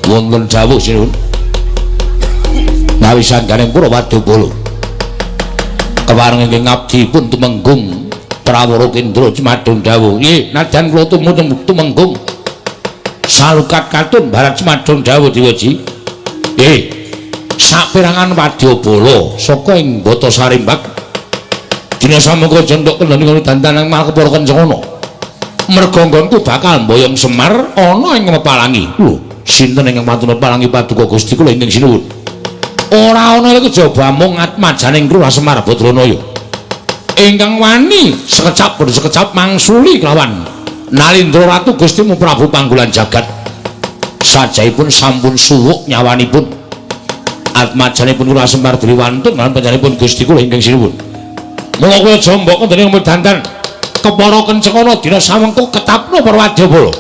Wonten dawuh sinuwun. Nawi sangganing para wadyabala. Kepareng ingkang ngabdi pun tumenggung Prawara Kendra Cemadong dawuh. Nggih, nadyan kula tumenggung salukat katun barat Cemadong dawuh Dewaji. Nggih. Saperangan wadyabala saka ing Bata Sarimbak dina samangka jendhok kendhani ngono dandanan malah kepara kencana. Merga nggonku bakal mboyong Semar ana ing Mepalangi. Lho, sinten ingkang wantun Mepalangi paduka Gusti kula ingkang sinuwun? Ora ana iku kejaba mung atmajaning Kruwa Semar Badranaya. Ingkang wani sekecap bodho sekecap mangsuli kelawan Nalindra Ratu Gustimu Prabu Panggulan Jagat. Sajaipun sampun suwuk nyawanipun. Atmajanipun Kruwa Semar diri wantun lan panjenenganipun Gusti kula ingkang sinuwun. Mula kowe aja mbok kendhani dandan kepara kencengana dina samengko ketapno para wadyabala.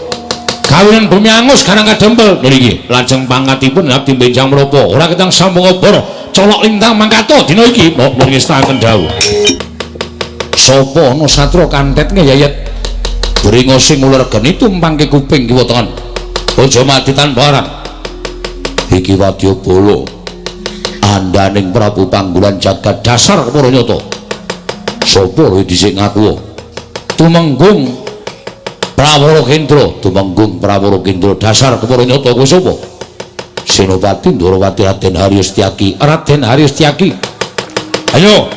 Gawenan bumi angus garang kadempel niki lajeng pangkatipun abdi benjang menapa ora ketang sambung obor colok lintang mangkato dina iki mok ngestaken dawuh. Sapa ana satra kantet ngeyayet bringo sing uler geni tumpangke kuping kiwa tengen. Aja mati tanpa arang. Iki wadyabala andaning Prabu Panggulan Jagat dasar kepara nyata. Sapa kowe dhisik ngaku? Tumenggung Prawara Kendra, tumenggung Prawara Kendra dasar kepara nyata kowe sapa? Senopati Ndorowati Raden Haryo Setyaki. Raden Haryo Setyaki. Ayo,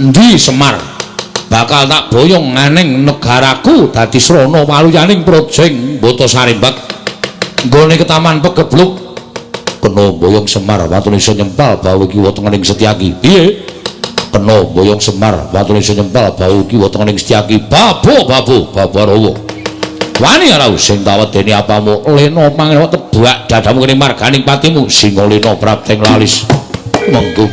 endi Semar? Bakal tak boyong nganing negaraku dadi srana waluyaning praja ing Bata Sarimbak. Nggone ketaman pegebluk kena boyong Semar watune iso nyempal bau kiwa tengening Setyaki. Piye? Kena boyong Semar watune iso nyempal bau kiwa tengening Setyaki. Babo babo babarawa. Wani ora sing tawedeni apamu lena pangeran tebak dadamu kene marganing patimu singa lena prapteng lalis. Monggo.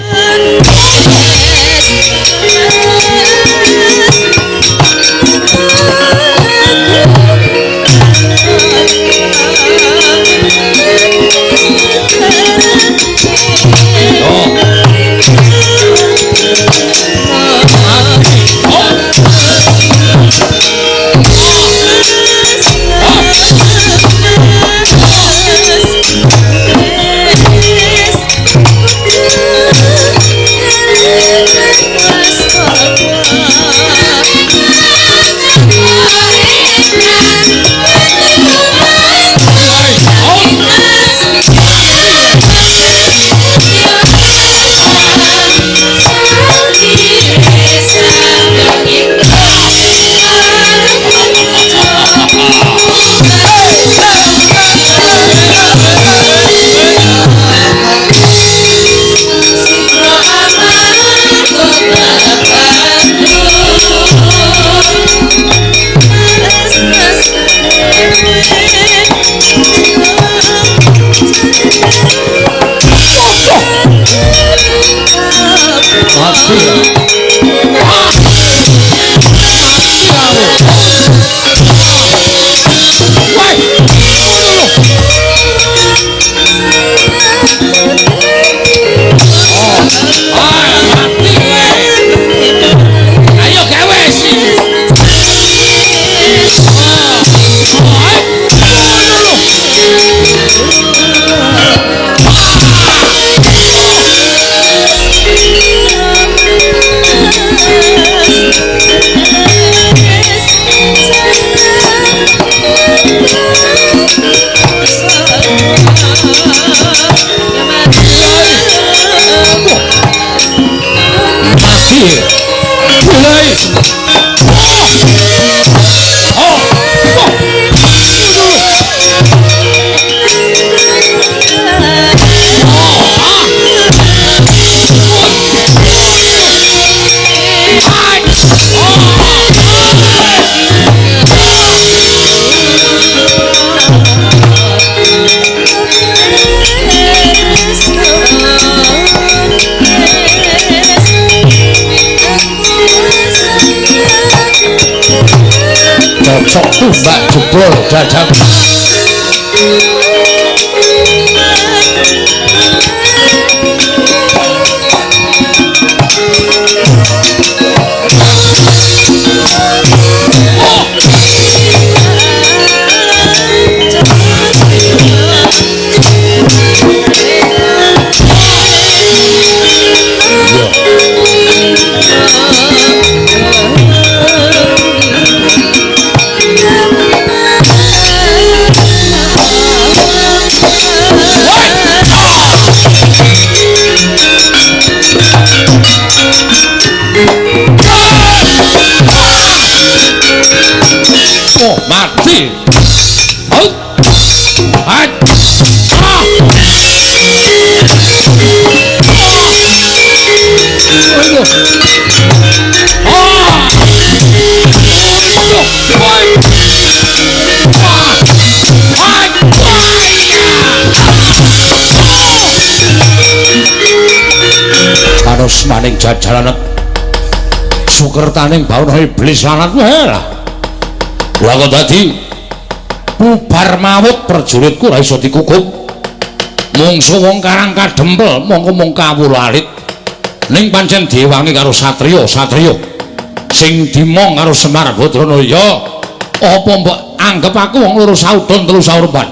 Cocok tumbak jebol dadamu. Asmaning jajalanet sukertaning bawana iblis lanat wae lah. Lah kok dadi bubar mawut prajuritku ora iso dikukup. Mungsu wong Karang Kadempel mongko mung kawula alit. Ning pancen diwangi karo satriya-satriya sing dimong karo Semar Badranaya. Apa mbok anggep aku wong loro saudon telu saurban?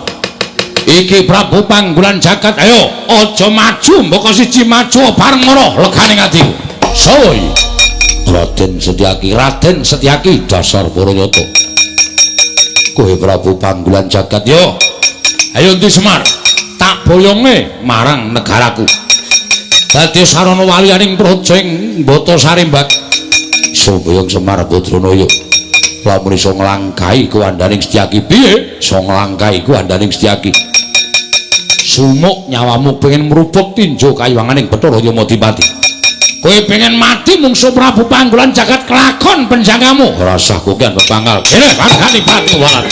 Iki Prabu Panggulan Jagat, ayo aja maju mbok siji maju bareng ngono legane atiku. Soy Raden Setyaki, Raden Setyaki dasar Paranyata. Kowe Prabu Panggulan Jagat yo. Ayo endi Semar? Tak boyonge marang negaraku. Dadi sarana waliyaning praja ing Batasari Mbak. Soboyong Semar Badranaya. Lamun iso nglangkahi kuwandaning Setyaki piye? Iso nglangkahi kuwandaning Setyaki. Sumuk nyawamu pengen mruput tinju kayuwanganing Bathara Yamadipati. Kowe pengen mati mungsu Prabu Panggulan Jagat kelakon penjangkamu. Ora usah kokean pepanggal. Kene panggani pati walat.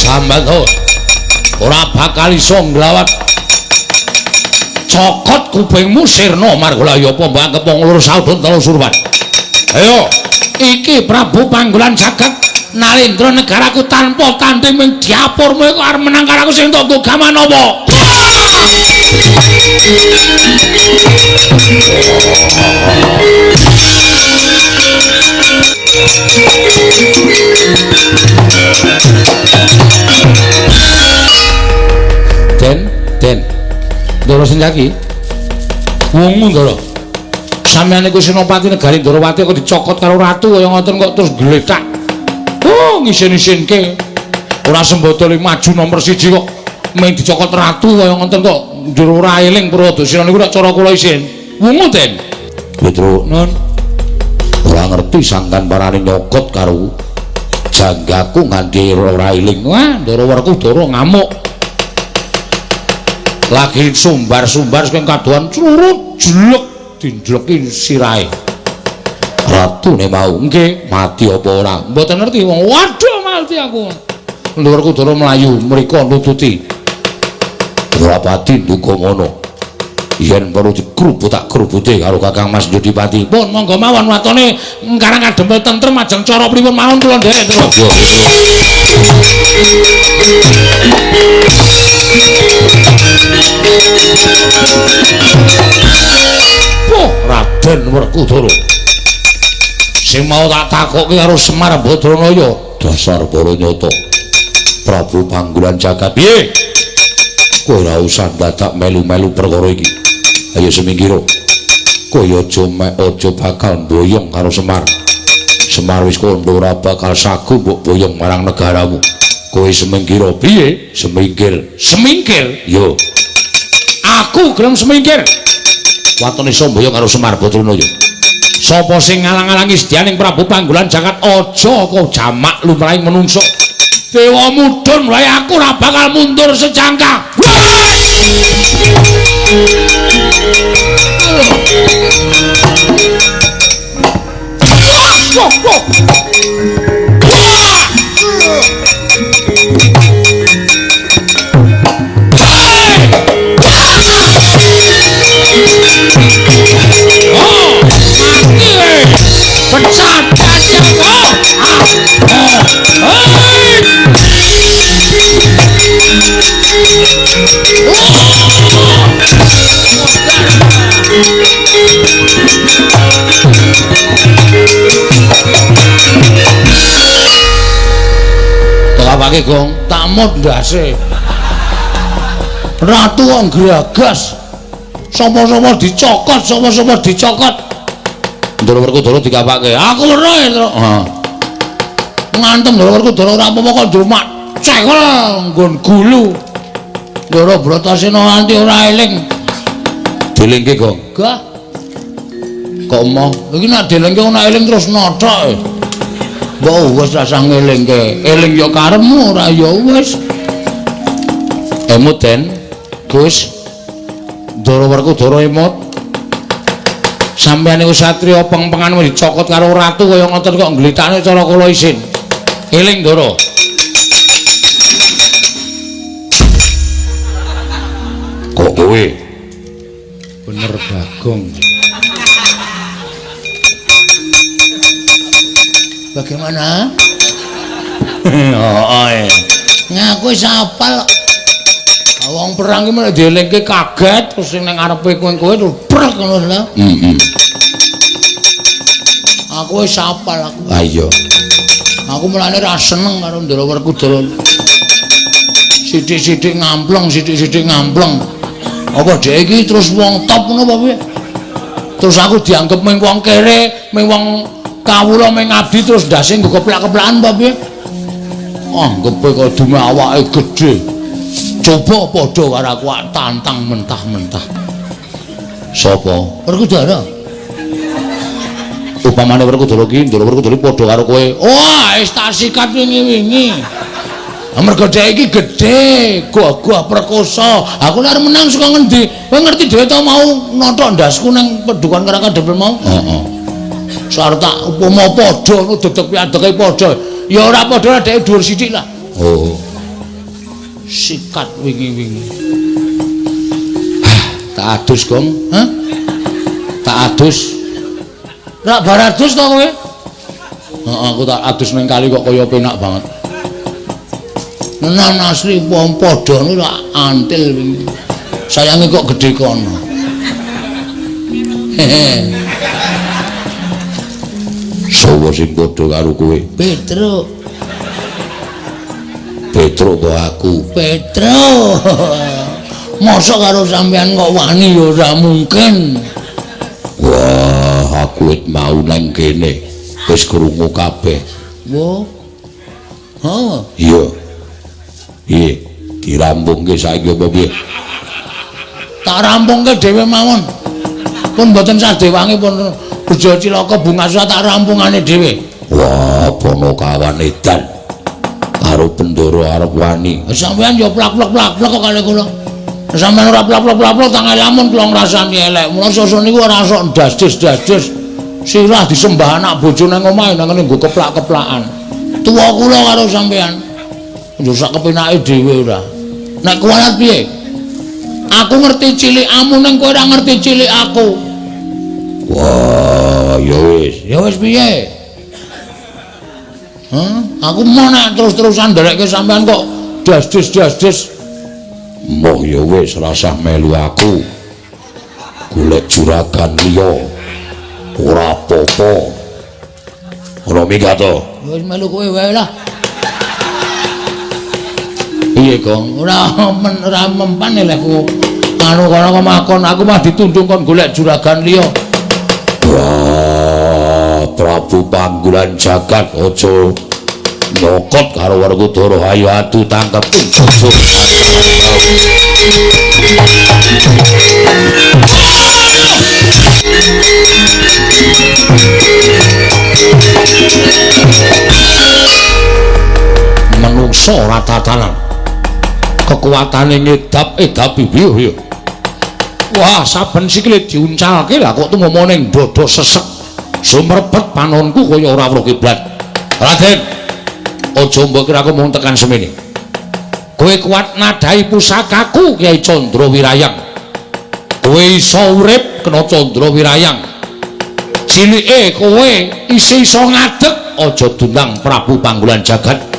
Sambat ora bakal iso nglawat. Cokot kupingmu sirna margolaya apa mbok anggep wong loro saudon telu surwan. Ayo, iki Prabu Panggulan Jagat Nalendra negaraku tanpa tanding ming diapurmu iku arep menang karo aku sing entuk gaman apa? Den, Den. Ndara Setyaki. Wungu Ndara. Sampeyan iku senopati negari Ndarawati kok dicokot karo ratu kaya ngoten kok terus gletak. Oh, ngisin-isinke. Ora sembadane maju nomor 1 kok mung dicokot ratu kaya ngoten kok njur ora eling Purwadasina niku nek cara kula isin. Wungu, Den. Petro, Nun. Ora ngerti sangkan parane nyokot karo janggaku nganti ora eling. Wah, Ndara Werkudara ngamuk. Lagi sumbar-sumbar sing kadohan clurut jelek dindleki sirahe. Ratune mau nggih mati apa ora? Mboten ngerti wong. Waduh mati aku. Ndara Werkudara mlayu mriko nututi. Ora pati nduga ngono. Yen perlu dikrubut tak krubute karo Kakang Mas Jodipati. Pun monggo mawon watone Karang Kadempel tentrem ajeng cara pripun mawon kula nderek terus. Yo. Oh, Raden Werkudara. Sing mau tak takoki karo Semar Badranaya, dasar Paranyata. Prabu Panggulan Jagat piye? Kowe ora usah dadak melu-melu perkara iki. Ayo semingkira. Kowe aja aja bakal mboyong karo Semar. Semar wis kandha ora bakal sagu mbok boyong marang negaramu. Kowe semingkira piye? Semingkir. Semingkir? Yo. Aku gelem semingkir. Watone iso mboyong karo Semar Badranaya. Sapa sing ngalang-alangi sedyaning Prabu Panggulan Jagat aja kok jamak lumrahing menungso. Dewa mudhun wae aku ora bakal mundur sejangka. Oh, mati pecah Tolapake gong, tak mot ndase. Ratu kok gragas. Sapa-sapa dicokot, sapa-sapa dicokot. Ndara Werkudara dikapake. Aku weruh, Tru. Heeh. Ngantem Ndara Werkudara ora apa-apa kok ndrumak cekel nggon gulu. Ndara Bratasena nganti ora eling. Dilingke, Gong. Gah. Kok emoh? Iki nek dilingke ora eling terus nothok. Mbok wis rasah ngelingke. Eling ya karepmu, ora ya wis. Emut Den, Gus. Ndara Werkudara emut. Sampeyan niku satriya peng-pengan wis dicokot karo ratu kaya ngoten kok ngglitakne cara kula isin. Eling Ndara. Kok kowe? Bener Bagong. Bagaimana? Heeh. Ngaku wis hafal. Wong perang ki nek dielingke kaget terus sing nang ngarepe kowe-kowe terus brek ngono lho. Heeh. Aku wis hafal aku. Ha iya. Aku mulane ra seneng karo Ndara Werkudara. Sithik-sithik ngampleng, sithik-sithik ngampleng. Apa dhek iki terus wong top ngono apa piye? Terus aku dianggep mung wong kere, mung wong kawula mung ngabdi terus ndase nggo keplak-keplakan apa piye? Anggepe kok dume awake gedhe. Coba padha karo aku tantang mentah-mentah. Sapa? Werkudara. Upamane Werkudara ki, Ndara Werkudara padha karo kowe. Wah, wis tak sikat wingi-wingi. Mergo dhek iki gedhe, gagah perkosa. Aku nek arep menang saka ngendi? Kowe ngerti dhewe to mau nothok ndasku nang pedukan karo kadhepel mau? Heeh. Sarep tak upama padha ngono dedeg piadeke padha. Ya ora padha dhek dhuwur sithik lah. Oh. Sikat wingi-wingi. Tak adus, Gong. Hah? Tak adus. Rak bar adus to kowe? Heeh, aku tak adus ning kali kok kaya penak banget. Nenan asli wong padha niku rak antil wingi. Sayange kok gedhe kono. Hehe. Sowo sing padha karo kowe? Petruk. Petruk kok aku? Petruk. Mosok karo sampean kok wani ya ora mungkin. Wah, aku wit mau nang kene wis krungu kabeh. Wo. Ha. Iya. Piye? Dirampungke saiki apa piye? Tak rampungke dhewe mawon. Pun mboten sadewangi pun bejo cilaka bunga tak rampungane dhewe. Wah, Ponokawan edan. Karo Bendoro arep wani. Sampeyan ya plak-plak-plak kok kali kula. Sampeyan ora plak-plak-plak tak lamun kula ngrasani elek. Mula sesuk niku ora sok ndas-des-das-des. Sirah disembah anak bojo nang omahe nang ngene nggo keplak-keplakan. Tuwa kula karo sampeyan. Yo sak kepenake dhewe ora. Nek kuwalat piye? Aku ngerti cilikamu ning kowe ora ngerti cilik aku. Wah, ya wis. Ya wis piye? Hah? Aku mau nek terus-terusan nderekke sampean kok das-des-das-des. Moh ya wis rasah melu aku. Golek juragan liya. Ora apa-apa. Ora minggat to. Wis melu kowe wae lah. Piye, Gong? Ora ora mempan lehku. Anu kono kok makon aku mah ditundung kon golek juragan liya. Wah, Prabu Panggulan Jagat aja nyokot karo Werkudara. Ayo adu tangkep. Menungso ora tatanan. Kekuatane ngedap-edapi piye. Wah, saben sikile diuncalke lah kok tumama ning dada sesek. Sumrebet panonku kaya ora weruh kiblat. Raden, aja mbok kira aku mung tekan semene. Kowe kuat nadhahi pusakaku Kyai Candra Wirayang. Kowe iso urip kena Candra Wirayang. Cilike kowe isih iso ngadeg, aja dundang Prabu Panggulan Jagat.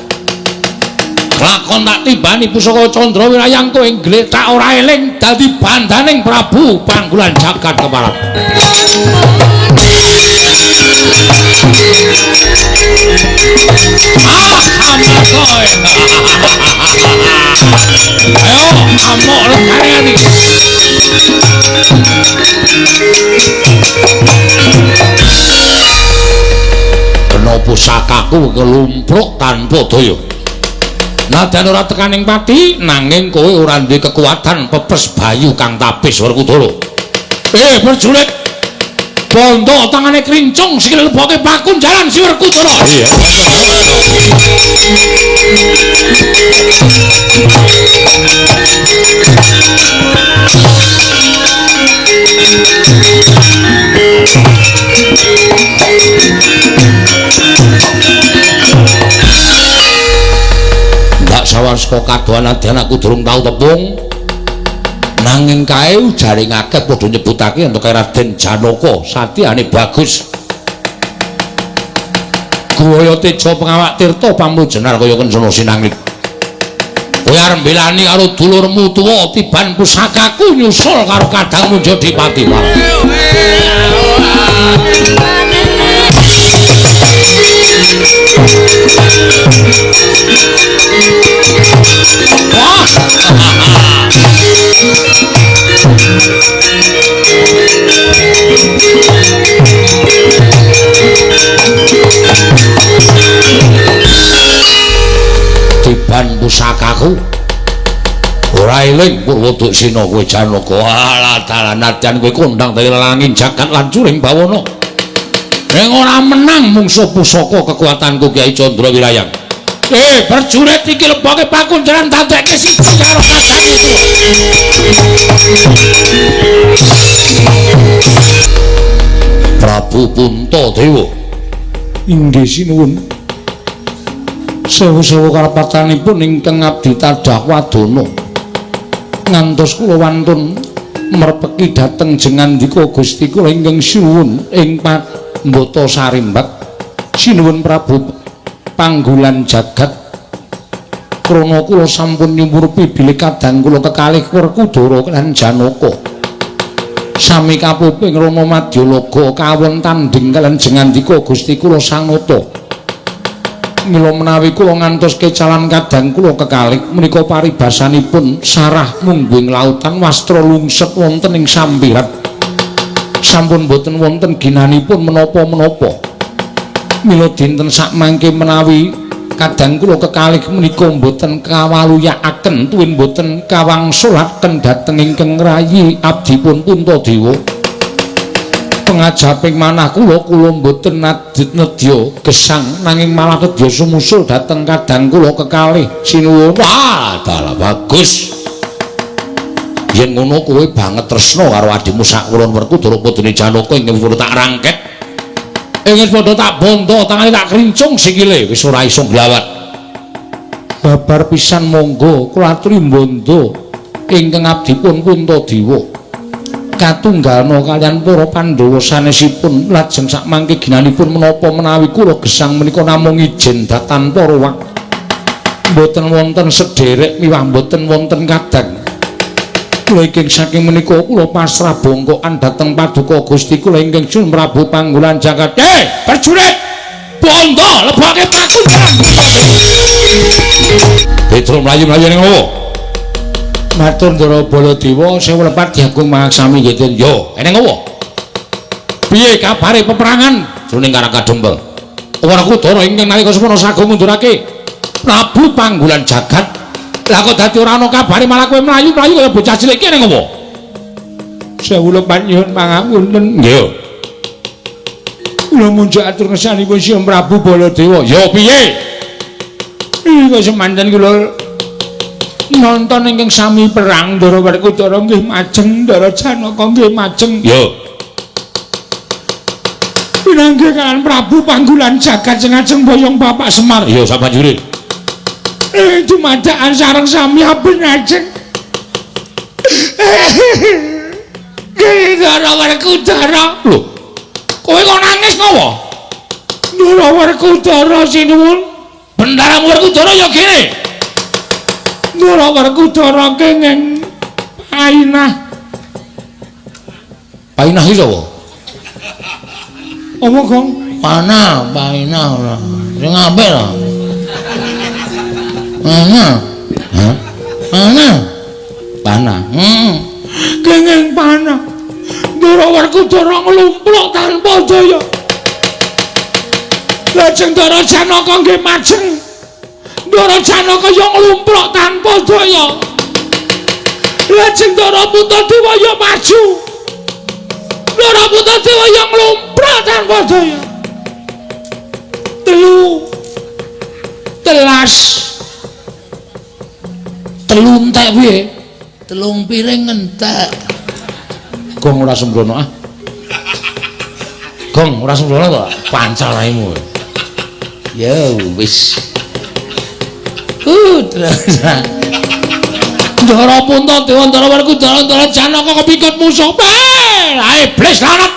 Lakon tak tibani pusaka Candra Wirayang kowe ngletak ora eling dadi bandaning Prabu Panggulan Jagat keparat. Ah, amok. Ayo, amok legane ati. Kena pusakaku kelumpruk tanpa daya. Nadyan ora tekaning pati nanging kowe ora duwe kekuatan pepes bayu kang tapis Werkudara. Prajurit bondo tangane krincung sikil leboke pakunjaran si Werkudara. Iya. Ndak sawan saka kadohan nadyan aku durung tau tepung. Nanging kae ujare ngakeh padha nyebutake yen kae Raden Janaka satyane bagus. Guwaya teja pengawak tirta pamujenar kaya kencana sinangit. Kowe arep mbelani karo dulurmu tuwa tiban pusakaku nyusul karo kadangmu Jodipati. Wah. Tiban pusakaku ora eling Purwoduksina kowe Janaka. Alah dalan nadyan kowe kondang dadi lelangin jagat lan curing bawana. Ning ora menang mungsuh pusaka kekuatanku Kyai Candra Wirayang. Prajurit iki leboke pakunjaran dadekke siji karo kadang itu. Prabu Puntadewa. Inggih sinuwun. Sewu-sewu karapatanipun ingkang abdi tadah wadana. Ngantos kula wantun merpeki dhateng jengandika Gusti kula ingkang sinuwun ing Pambata Sarimbak. Sinuwun Prabu Panggulan Jagat. Krana kula sampun nyumurupi bilih kadang kula kekalih Werkudara lan Janaka. Sami kapuping Rama Madyalaga kawon tandhing kaliyan jengandika Gusti kula Sanata. Mila menawi kula ngantos kecalan kadang kula kekalih menika paribasanipun sarah mungguing lautan wastra lungset wonten ing sampirat. Sampun boten wonten ginanipun menapa-menapa. Mila dinten sakmangke menawi kadang kula kekalih menika mboten kawaluyakaken tuwin mboten kawangsulaken dhateng ingkang rayi abdipun Puntadewa. Pengajaping manah kula kula mboten nedya gesang nanging malah nedya sumusul dhateng kadang kula kekalih. Sinuwun. Wah, dalah bagus. Yen ngono kowe banget tresna karo adhimu sakulon Werkudara putune Janaka ingkang padha tak rangket. Ingkang padha tak bondo tangane tak krincung sikile wis ora iso nglawat. Babar pisan monggo kula aturi bondo ingkang abdipun Puntadewa. Katunggalna kaliyan para Pandhawa sanesipun lajeng sakmangke ginanipun menapa menawi kula gesang menika namung ijen tanpa rowak. Mboten wonten sederek miwah mboten wonten kadang. Kula ingkang saking menika kula pasrah bongkokan dhateng paduka Gusti kula ingkang Sun Prabu Panggulan Jagat. Prajurit! Bondo leboke pakunjaran. Petro mlayu-mlayu ning ngopo? Matur Ndara Baladewa sewu lepat diagung mangaksami nggih. Yo, eneng opo? Piye kabare peperangan jroning Karang Kadempel? Werkudara ingkang nalika semono sagung ngundurake Prabu Panggulan Jagat. Lah kok dadi ora ana kabare malah kowe mlayu-mlayu kaya bocah cilik iki eneng opo? Sewu lepat nyuwun pangapunten. Nggih. Kula munjuk atur ngersanipun Sang Prabu Baladewa. Yo piye? Iki semanten kula nonton ingkang sami perang Ndara Werkudara nggih majeng, Ndara Janaka nggih majeng. Yo. Pinanggih kaliyan Prabu Panggulan Jagat sing ajeng boyong Bapak Semar. Yo sabanjure. Dumadakan sareng sami aben ajeng. Nggih Ndara Werkudara. Lho. Kowe kok nangis ngopo? Ndara Werkudara sinuwun. Bendaramu Werkudara ya kene. Ndara Werkudara kenging Painah. Painah iki sapa? Apa, Gong? Panah, Painah ora. Sing apik lho. Panah. Hah? Panah. Panah. Heeh. Kenging panah. Ndara Werkudara nglumpluk tanpa daya. Lajeng Ndara Janaka nggih majeng. Ndara Ndara Janaka ya nglumpruk tanpa daya. Lajeng Ndara Puntadewa ya maju. Ndara Puntadewa ya nglumpruk tanpa daya. Telu telas telu entek piye? Telung piring entek. Gong ora sembrono ah. Gong ora sembrono to? Pancal raimu. Ya wis. Terus. Ndara Puntadewa Ndara Werkudara Ndara Janaka kepikut musuh. Lah iblis lanat.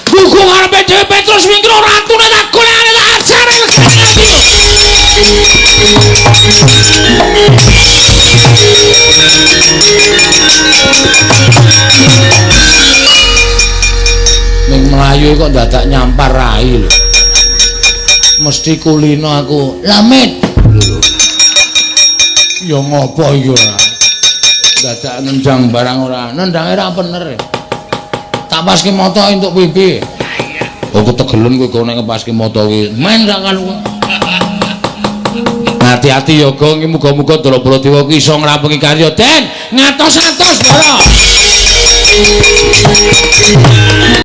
Gugu ngarepe dhewe Petrus Wingkro ratune tak golekane tak ajare. Ning mlayu kok dadak nyampar rai lho. Mesti kulino aku. Lamit. Lho. Ya ngopo iki ora? Dadak nendang barang ora. Nendange ra bener. Tak paske moto entuk pipi. Oh ketegelen kowe kok nek ngepaske moto kuwi. Men rak kan. Hati-hati ya Gong, muga-muga Ndara Baladewa ki iso ngrampungi karya. Den, ngatos-atos Ndara.